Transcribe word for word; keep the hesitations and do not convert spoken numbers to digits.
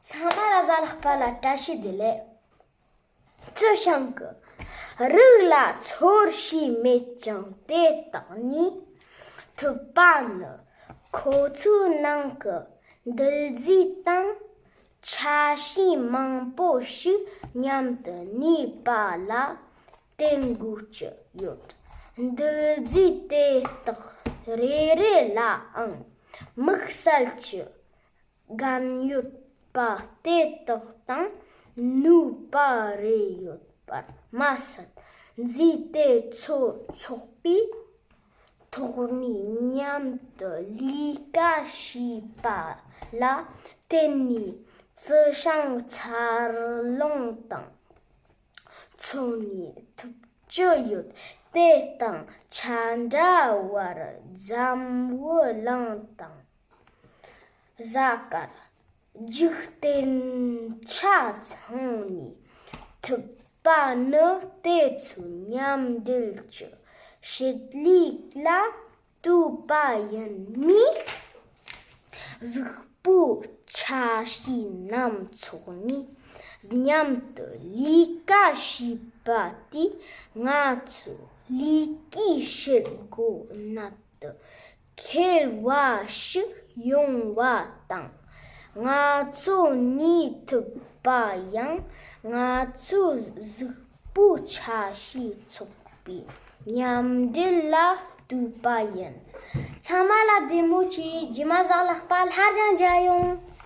ཚང་མ་ལ་གཟའ་ལྷག་པ་ལ་བཀྲ་ཤིས་བདེ་ལེགས། ཙི་ཤང་གི་རིགས་ལ་ཚོར་ཤེས་མེད་ཅིང་དེ་དག་ནི། ཐུབ་པ་ནི་ཁོ་ཚོའི་ནང་གི་འདུལ་རྫས་དང་ཆ་ཤས་མང་པོ་ཞིག་མཉམ་དུ་གནས་པ་ལ་བརྟེན་དགོས་ཀྱི་ཡོད། འདུལ་རྫས་དེ་དག་རེ་རེ་ལའང་དམིགས་བསལ་གྱི་རྒྱན་ཡོད་པ་དེ་དག་དང་ནུས་པ་རེ་ཡོད་པར་མ་ཟད། རྫས་དེ་ཚོ་ཚོགས་པའི་ཐོག་ནས་མཉམ་དུ་ལས་ཀ་བྱས་པ་ལ་བརྟེན་ནས་ཙི་ཤང་འཚར་ལོངས་དང་འཚོ་གནས་ཐུབ་ཀྱི་ཡོད། དེ་དང་ཆ་འདྲ་བར་འཛམ་བུ་གླིང་དང་གཟའ་སྐར་འཇིག་རྟེན་ཆ་ཚང་ནས་ཐུབ་པ་ནི་དེ་ཚོའི་མཉམ་འབྲེལ་གྱི་བྱེད་ལས་ལ་བསྟོད་པ་ཡིན་མོད། གཟུགས་པོའི་ཆ་ཤས་རྣམས་ཚོགས་ནས་མཉམ་དུ་ལས་ཀ་བྱས་པ་དེས་ང་ཚོའི་ལས་ཀའི་བྱེད་སྒོ་གནད་དུ་འཁེལ་བ་ཞིག་ཡོང་བ་དང་། ང་ཚོ་གནས་ཐུབ་པ་ཡང་ང་ཚོའི་གཟུགས་པོའི་ཆ་ཤས་ཚོགས་པའི་མཉམ་འབྲེལ་ལ་བསྟོད་པ་ཡིན། ཚང་མ་ལ་བདེ་མོ་བྱོས། རྗེས་མ་གཟའ་ལྷག་པ་སླར་ཡང་མཇལ་ཡོང་།